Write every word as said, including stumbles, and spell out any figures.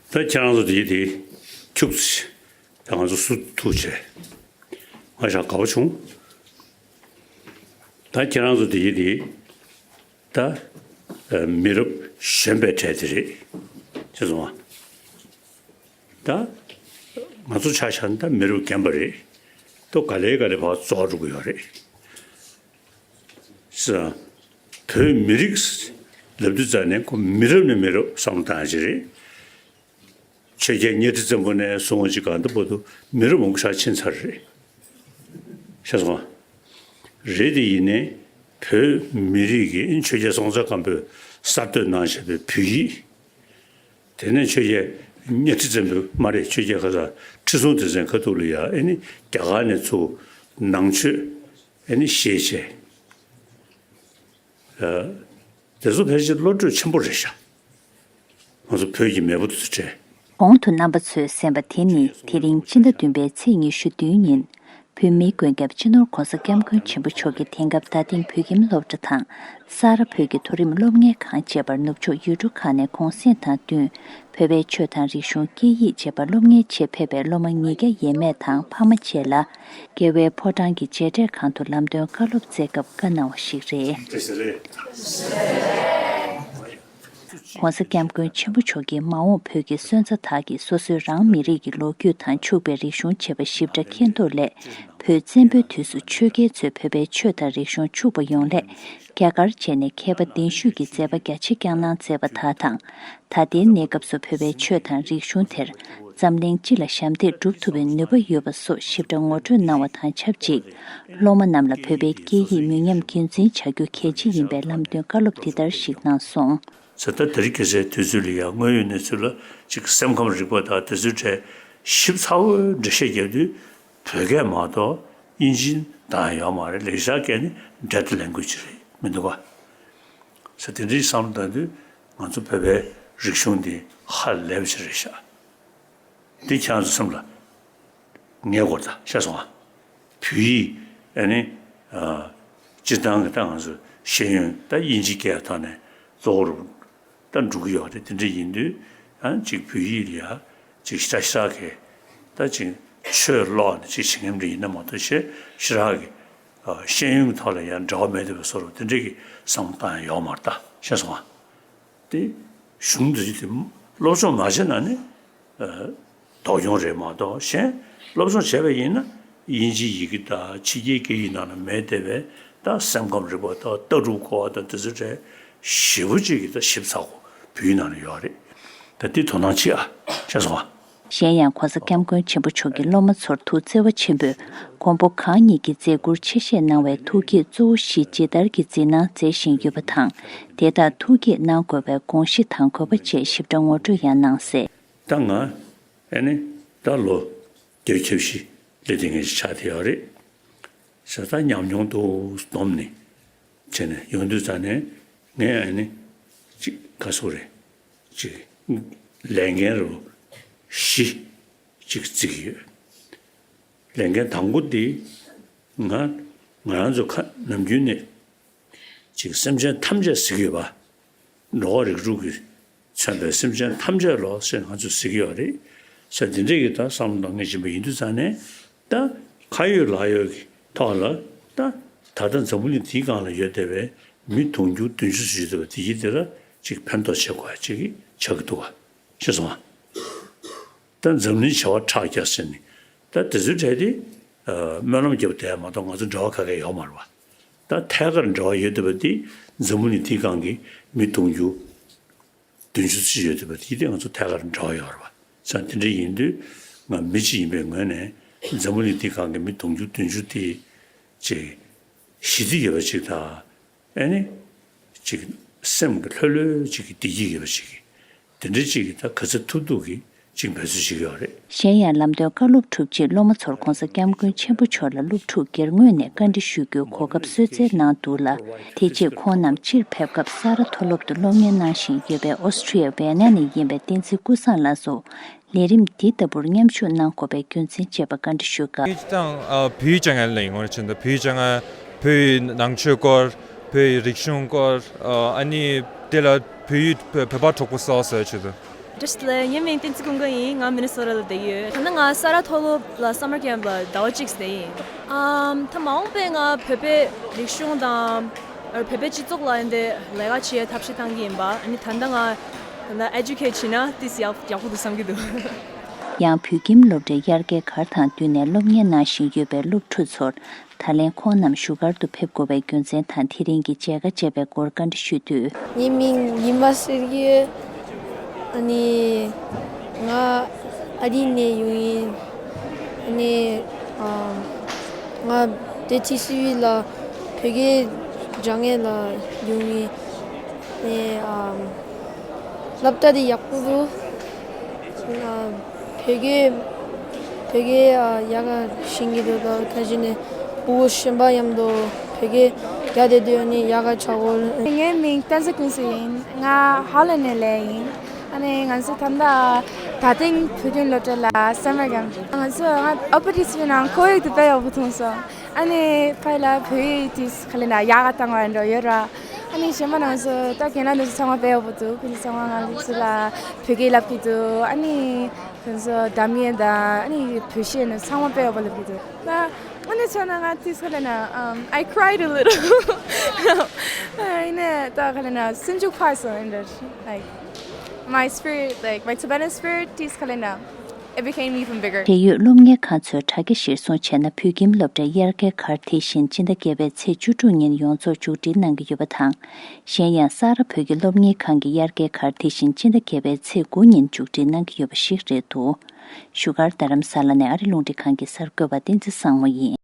ད་ཁྱེད་རང་ཚོ་དེ་དེ་ཁྱུག་ཙམ་ད་ང་ཚོ་སུ་ཐུག་བྱས། ང་ཞག་དགའ་པོ་བྱུང་། ད་ཁྱེད་རང་ཚོ་དེ་དེ་ད་མི་རབས་གཞོན་པའི་གྲས་དེ་རེད། ཅེས་སོང་བ། ད་ང་ཚོ་ཆ་བཞག་ན་ད་མི་རབས་རྒན་པ་རེད། ཏོ་ག་ལེ་ག་ལེ་བར་རྫོགས་འགྲོ་གི་ཡོད་རེད། ས། བོད་མི་རིགས་ལབ་དུས་ཙ་ནས་ཁོ་མི་རབས་ནས་མི་རབས་བསམ་བློ་བཏང་ཡ་ཅིག་རེད། ཆོས་རྒྱལ་གཉའ་ཁྲི་བཙན་པོ་ནས་བཟུང་བ་ཅིག་གང་ལྟར་བར་དུ་མི་རབས་མང་པོ་ཞིག་ཕྱིན་ཚར་རེད། ཤེས་སོང་ང་། རེད་དེ་ཡིན་ནའི་བོད་མི་རིགས་ཀྱི་ཆོས་རྒྱལ་སྲོང་བཙན་སྒམ་པོས་གསར་གཏོད་གནང་བཞག་པའི་བོད་ཡིག་དེ་ནས་ཆོས་རྒྱལ་གཉའ་ཁྲི་བཙན་པོ་མ་རེད། ཆོས་རྒྱལ་ཁ་སང་ཁྲི་སྲོང་ལྡེ་བཙན་ཁ་ཐུག་ལ་ཡ་ཨེ་ནི་རྒྱ་གར་ནས་ཚུར་ནང་ཆོས་ཨེ་ནི་ཤེས་བྱས། ཨ། དེ་ཚོ་ཕལ་ཆེར་བློ་གྲོས་ཆེན་པོ་རེད་ཤག་ང་ཚོ་བོད་ཀྱི་མེས་པོ་དེ་ཚོ་གྲས། གོང་དུ་རྣམ་པ་ཚོས་གསན་པ་དེ་ནི་དེ་རིང་སྤྱི་ཟླ་བདུན་པའི་ཚེས་ཉི་ཤུ་བདུན་ཉིན། བོད་མིའི་མགོན་སྐྱབས་སྤྱི་ནོར་༧གོང་ས་༧སྐྱབས་མགོན་ཆེན་པོ་མཆོག་གིས་དེང་སྐབས་རྡ་སྟེང་བོད་ཁྱིམ་སློབ་གྲྭ་དང་། ས་རཱ་བོད་ཀྱི་མཐོ་རིམ་སློབ་གཉེར་ཁང་བཅས་པར་ནུབ་ཕྱོགས་ཡུལ་གྲུ་ཁག་ནས་གུང་སེང་དང་བསྟུན། བོད་པའི་ཆོས་དང་རིག་གཞུང་། སྐད་ཡིག་བཅས་པ་སློབ་གཉེར་ཆེད་ཕེབས་པའི་སློབ་མ་ཉིས་བརྒྱ་ཡས་མས་དང་ཕ་མ་བཅས་ལ། རྒྱལ་བའི་ཕོ་བྲང་གི་མཇལ་འཕྲད་ཁང་དུ་ལམ་སྟོན་བཀའ་སློབ་སྩལ་སྐབས་བཀའ་གནང་བ་ཞིག་རེད། ༸གོང་ས་༸སྐྱབས་མགོན་ཆེན་པོ་མཆོག་གིས་མ་འོངས་བོད་ཀྱི་སོན་རྩ་དག་གིས་སོ་སོའི་རང་མི་རིགས་ཀྱི་ལོ་རྒྱུས་དང་ཕྱུག་པའི་རིག་གཞུང་བཅས་པ་ཞིབ་ཕྲ་མཁྱེན་རྟོགས་སླད། བོད་བཙན་པོའི་དུས་སུ་ཆོས་རྒྱལ་ཚོས་བོད་པའི་ཆོས་དང་རིག་གཞུང་ཕྱུག་པ་ཡོང་སླད། རྒྱ་གར་བཅས་ནས་མཁས་པ་གདན་ཞུས་ཀྱི་མཛད་པ་རྒྱ་ཆེ་བསྐྱངས་གནང་མཛད་པ་དག་དང་། ད་ལྟའི་གནས་སྐབས་སུ་བོད་པའི་ཆོས་དང་རིག་གཞུང་དེར་འཛམ་གླིང་སྤྱི་ལ་ཞབས་འདེགས་སྒྲུབ་ཐུབ་པའི་ནུས་པ་ཡོད་པ་སོགས་ཞིབ་ཕྲ་ངོ་སྤྲོད་གནང་བ་དང་ཆབས་ཅིག་སློབ་མ་རྣམས་ལ་བོད་པའི་སྐད་ཡིག་མི་ཉམས་རྒྱུན་འཛིན་བྱ་རྒྱུ་གལ་ཆེ་ཡིན་པའི་ལམ་སྟོན་བཀའ་སློབ་འདི་ལྟར་ཞིག་གནང་སོང་། ཟེར་ད་དེ་རིང་ཁ་སང་དུས་ཚོད་ལ་ཡང་དངོས་ཡོད་གནས་ཚུལ་ལ་ཅིག་སེམས་ཁམས་རིག་པ་དང་དེ་ཚོའི་གྲས་ཞིབ་ཚགས་པོའི་འགྲེལ་བཤད་རྒྱག་དུས་བོད་སྐད་མ་གཏོགས་དབྱིན་ཇི་དང་ཡོད་མ་རེད། ལེགས་སྦྱར་སྐད་ནི་dead language་རེད་མི་འདུག་ག་ས་དེ་འདྲའི་བསམ་བློ་བཏང་དུས་ང་ཚོ་བོད་པའི་རིག་གཞུང་འདི་ཧ་ལས་པ་ཞིག་རེད་ཤག་འདི་ཁྱེད་རང་ཚོ་སེམས་ལ་ངེས་དགོས། ད་ཤེས་སོང་ཨ། བོད་ཡིག་ཨ་ནི་ཨ། སྤྱིར་བཏང་གི་ད་ང་ཚོ་ཤེས་ཡོན་ད་དབྱིན་ཇི་སྐད་ཐོག་ནས་གཙོ་བོར་ད་འགྲོ་གི་ཡོད་རེད། དེ་འདྲ་ཡིན་དུས་ཨ་ཅིག་བོད་ཡིག་ལ་ཡ་ཅིག་ཞེ་དྲག་ཞེ་དྲག་གི་ད་ཅིག་ཆོས་ཀློག་ནས་ཅིག་བྱེད་མཁན་འདྲ་ཡིན་ན་མ་གཏོགས་ཞེ་ཞེ་དྲག་གི་ཨ། ཤེས་ཡོན་གྱི་ཐོག་ལ་ཡང་འབྲེལ་བ་མེད་འདུག་པའི་བཟོ་འདྲ་དེ་འདྲ་གི་བསམ་བློ་བཏང་ཡ་ཡོད་མ་རེད། ད་ཤེས་སོང་ཨ། དེ་གཞུང་འདི་ཚོ་དེ་སློབ་སྦྱོང་མ་བྱས་ན་ནི་ཨ། ལྡོག་གྱོང་རེད་མ་གཏོགས་གཞན་སློབ་སྦྱོང་བྱས་པ་ཡིན་ན་དབྱིན་ཇིའི་ཡི་གེ་དང་ཕྱི་རྒྱལ་སྐད་ཡིག་ནང་ལ་མེད་བསྡད་པའི་ད་སེམས་ཁམས་རིག་པ་དང་ལྟ་གྲུབ་སྐོར་བ་དང་དེ་ཚོ་གྲས་ཞེ་པོ་ཅིག་གི་ད་ཞིབ་ཚགས་པོ་བོད་ཡིག་ནང་ལ་ཡོད་རེད། ད་དེ་དོ་སྣང་བྱེད་ཨ། ཤེས་སོང་ཨ། གཞན་ཡང་༧གོང་ས་༧སྐྱབས་མགོན་ཆེན་པོ་མཆོག་གིས་སློབ་མ་ཚོར་ཐུགས་བརྩེ་བ་ཆེན་པོས་མགོན་པོ་གང་ཉིད་ཀྱིས་མཛད་ཁུར་ཆེ་བཞེས་གནང་བའི་ཐུགས་བསྐྱེད་གཙོ་བོ་བཞི་ཇི་ལྟར་གྱི་འཛིན་གནང་མཛད་བཞིན་ཡོད་པ་དང་། དེ་ལྟར་ཐུགས་བསྐྱེད་གནང་དགོས་པའི་དགོངས་གཞི་དང་དགོས་པ་བཅས་ཞིབ་ཕྲ་ངོ་སྤྲོད་ཡང་གནང་གསལ། ད་ང་ཨ་ནི་ད་ལོ་བརྒྱད་ཅུ་གྱ་བཞི་སླེབས་བསྡད་མཁན་ཞིག་ཆགས་བསྡད་ཡོད་རེད། ས་ད་ཉམས་མྱོང་འདུག་བསྡོམས་ནས་བྱས་ནས་ཡོང་དུས་ཙ་ནས་ངས་ཨ་ནི་ཅིག་ག་སོ་རེད་ཅིག་ལས་འགན་རུ་བཞི་ཅིག་བརྩི་གི་ཡོད། ལས་འགན་དང་པོ་དེ་ང་ང་རང་ཚོ་ཁ་ནམ་རྒྱུན་ནས་ཅིག་སེམས་ཅན་ཐམས་ཅད་ཟེར་གི་ཡོད་པ། འགྲོ་བ་རིགས་དྲུག་གིས་མཚོན་པའི་སེམས་ཅན་ཐམས་ཅད་ལོ་ཞེས་ང་ཚོས་ཟེར་གི་ཡོད་རེད། ས་འདི་འདྲས་ཀྱི་ད་བསམ་བློ་གཏོང་མཁན་ཡིན་པ་ཡིན་དུས་ཙང་ནས་ད་ཁ་ཡོད་ལག་ཡོད་ཀྱི་ཐོག་ལ་ད་ད་ལྟ་འཛམ་བུ་གླིང་འདིའི་སྒང་ལ་ཡོད་བསྡད་པའི་མི་དུང་ཕྱུར་བདུན་ཅུ་ཙམ་ཡོད་བསྡད་པ་དེ་ཡིན་དེ་ལ་ཅིག་ཕན་ཐོགས་བྱེད་དགོས་ཡ་ཅིག་ཆགས་ཀྱི་འདུག་ག་ཤེས་སོང་ཨ། ད་འཛམ་གླིང་བྱེ་བ་ཕྲག་བརྒྱ་ཟེར་ནས་ད་དེ་ཚོའི་གྲས་དེ་སྨོན་ལམ་རྒྱབ་བསྡད་མ་གཏོགས་ང་ཚོ་འབྲེལ་བ་ག་གེ་ཡོད་མ་རེད་བ། ད་ཐད་ཀར་འབྲེལ་བ་ཡོད་བསྡད་པ་དེ་འཛམ་བུ་གླིང་འདིའི་སྒང་གི་མི་དུང་ཕྱུར་བདུན་ཅུ་ཙམ་ཡོད་བསྡད་པ་དེ་དེ་ང་ཚོ་ཐད་ཀར་འབྲེལ་བ་ཡོད་རེད་བ། ས་དེ་འདྲ་ཡིན་དུས་ང་མི་གཅིག་ཡིན་པའི་ངོས་ནས་འཛམ་བུ་གླིང་འདིའི་སྒང་གི་མི་དུང་ཕྱུར་བདུན་ཅུ་དེ་ཅིག་ཞི་བདེ་ཡོད་པ་ཅིག་དང་། ཨ་ནི། ཅིག་སེམས་ཀྱི་ལྷོད་ལྷོད་ཅིག་གི་བདེ་སྐྱིད་ཡོད་པ་ཅིག་གི། དེ་འདྲ་ཅིག་གི་ད་ག་ཚོད་ཐུབ་ཐུབ་ཀྱིས་ཅིག་འབད་རྩོལ་བྱེད་ཀྱི་ཡོད་རེད། གཞན་ཡང་ལམ་སྟོན་བཀའ་སློབ་གྲུབ་རྗེས་སློབ་མ་ཚོར་༧གོང་ས་༧སྐྱབས་མགོན་ཆེན་པོ་མཆོག་ལ་སློབ་ཕྲུག་སྒེར་ངོས་ནས་བཀའ་འདྲི་ཞུ་རྒྱུའི་གོ་སྐབས་གསོལ་སྩལ་གནང་འདུག་ལ། དེ་རྗེས་ཁོང་རྣམས་ཕྱིར་ཕེབས་སྐབས་ས་རཱ་མཐོ་སློབ་ཏུ་སློབ་གཉེར་གནང་བཞིན་ཡོད་པའི་ཨོ་སི་ཁྲི་ཡ་ཝེ་ན་ནས་ཡིན་པའི་བསྟན་འཛིན་ཀུན་བཟང་ལགས་སུ། ལས་རིམ་འདི་ལྟ་བུར་མཉམ་ཞུགས་གནང་དགོས་པའི་རྒྱུ་མཚན་བཅས་པ་བཀའ་འདྲི་ཞུས་སྐབས། བོད་ཡིག་དང་ཨ། བོད་ཡིག་སྦྱང་ཡ་ལ་ཡིན་ངོ་ཆེན་དུ་བོད་ཡིག་སྦྱང་ཡ། བོད་ཡིག་ནང་ཆོས་སྐོར། བོད་ཡིག་རིག་གཞུང་སྐོར། ཨ་ནི་དེ་ལ་བོད་ཡིག་བོད་པ་གྲོགས་པོ་གསོག་ཟེར་ཆེད་དུ། བཀྲ་ཤིས་བདེ་ལེགས། ངའི་མིང་བསྟན་འཛིན་ཀུན་དགའ་ཡིན། ང་མི་ནི་སོ་ཊ་ལ་བསྡད་ཡོད། ད་ནི་ང་ས་རཱ་མཐོ་སློབ་ལ་སམ་མར་ཀེམ་ལ་ཟླ་བ་གཅིག་བསྡད་ཡིན། ཨམ། ད་མ་འོངས་པའི་ང་བོད་པའི་རིག་གཞུང་དང་བོད་པའི་སྤྱི་ཚོགས་ལ་འདི་ལས་ཀ་བྱེད་ཡའི་ཐབས་ཤེས་བཏང་གི་ཡིན་པ། ཨ་ནི་ད་ལྟ་ང་ད་ལྟ་ཨེ་ཌུ་ཀེ་ཊི་བྱས་ན་ཏིས་ཡག་ཡག་པོ་འདུག་བསམ་གྱི་འདུག། ཡང་བོད་ཁྱིམ་སློབ་གྲྭའི་དབྱར་ཁའི་གར་དང་བསྟུན་ནས་སློབ་གཉེར་གནང་བཞིན་ཡོད་པའི་སློབ་ཕྲུག་ཚོར། ད་ལན་ཁོང་རྣམས་བཞུགས་སྒར་དུ་ཕེབས་དགོས་པའི་རྒྱུ་མཚན་དང་དེ་རིང་གི་མཇལ་ཁ་བཅར་བའི་སྐོར་བཀའ་འདྲི་ཞུས་དུས། ངའི་མིང་ཉི་མ་སེར་གྱི། ཨ་ནི་ང་ཨ་རི་ནས་ཡོང་ཡིན། ཨ་ནི་ཨམ། ང་དེ་ཊི་སི་ཝི་ལ་བོད་སྐད་སྦྱང་མཁན་ལ་ཡོང་ཡིན། ཨ་ནི་ཨམ། སློབ་གྲྭ་དེ་ཡག་པོ་འདུག། ཨ། བོད་སྐད་བོད་སྐད་ཨ་ཡག་ག་ཤེས་ཀྱི་འདུག། ད་ཁ་ཅིག་ནས་ཕྲུ་གུ་གཞན་པ་མཉམ་དུ་བོད་སྐད་རྒྱག་བསྡད་དུས་ཨ་ནི་ཡག་ག་ཆགས་ཡོད། ངའི་མིང་བསྟན་འཛིན་ཀུན་བཟང་ཡིན། ང་ཧོ་ལན་ནས་སླེབས་ཡིན། ཨ་ནི་ང་ཚོ་ད་ལྟ་ད་ཐེངས་བོད་ཁྱིམ་སློབ་གྲྭ་ལ་སམ་མར་ཀེམ་ང་ཚོ་ང་ཨོ་པ་ཊི་སི་ཝི་ནང་ཁོར་ཡུག་དེ་དཔེ་ཡག་པོ་མཐོང་སོང་། ཨ་ནི་ཕ་ཡུལ་ལ་བོད་ཡིག་དེ་ག་ལབ་ན་ཡག་ག་བཏང་བ་འདྲ་ཡོད་ར། ཨ་ནི་གཞན་པ་ནང་ཚོ་ད་རྒན་ལགས་འདི་ཚོ་ཚང་མ་དཔེ་ཡག་པོ་འདུག། ཁོང་ཚོ་ཚང་མ་ང་ཚོ་ལ་བོད་སྐད་ལབ་ཀྱི་འདུག། ཨ་ནི་ཁོང་ཚོ་འདྲ་མིན་དང་ཨ་ནི་བོད་གཞས་ནི་ཚང་མ་དཔེ་ཡག་པོ་ལབ་ཀྱི་འདུག། ད་དངོས་གནས་བྱས་ན་ང་དེ་ཚོ་ལབ་ན་um, I cried a little. ཨ་ནི་ད་ག་ལབ་ན་སེམས་ཤུགས་འཕར་སོང་། འདྲ་like my spirit, like my Tibetan spirit དེ་ཚོ་ག་ལབ་ན It became even bigger. འབྲེལ་ཡོད་སློབ་གཉེར་ཁང་ཚོས་དྲ་རྒྱ་གཞིར་བཟུང་བྱས་ན། བོད་ཁྱིམ་སློབ་གྲྭའི་དབྱར་ཁའི་གར་དེ་བཞིན་སྤྱི་ཟླ་བརྒྱད་པའི་ཚེས་བཅུ་དྲུག་ཉིན་ཡོངས་རྫོགས་མཇུག་སྒྲིལ་གནང་གི་ཡོད་པ་དང་། གཞན་ཡང་། ས་རཱ་བོད་ཀྱི་སློབ་གཉེར་ཁང་གི་དབྱར་ཁའི་གར་དེ་བཞིན་སྤྱི་ཟླ་བརྒྱད་པའི་ཚེས་དགུ་ཉིན་མཇུག་སྒྲིལ་གནང་གི་ཡོད་པ་ཞིག་རེད་འདུག། བཞུགས་སྒར་རྡ་རམ་ས་ལ་ནས་ཨ་རི་རླུང་འཕྲིན་ཁང་གི་གསར་འགོད་པ་བསྟན་འཛིན་བཟང་མོ་ཡིན།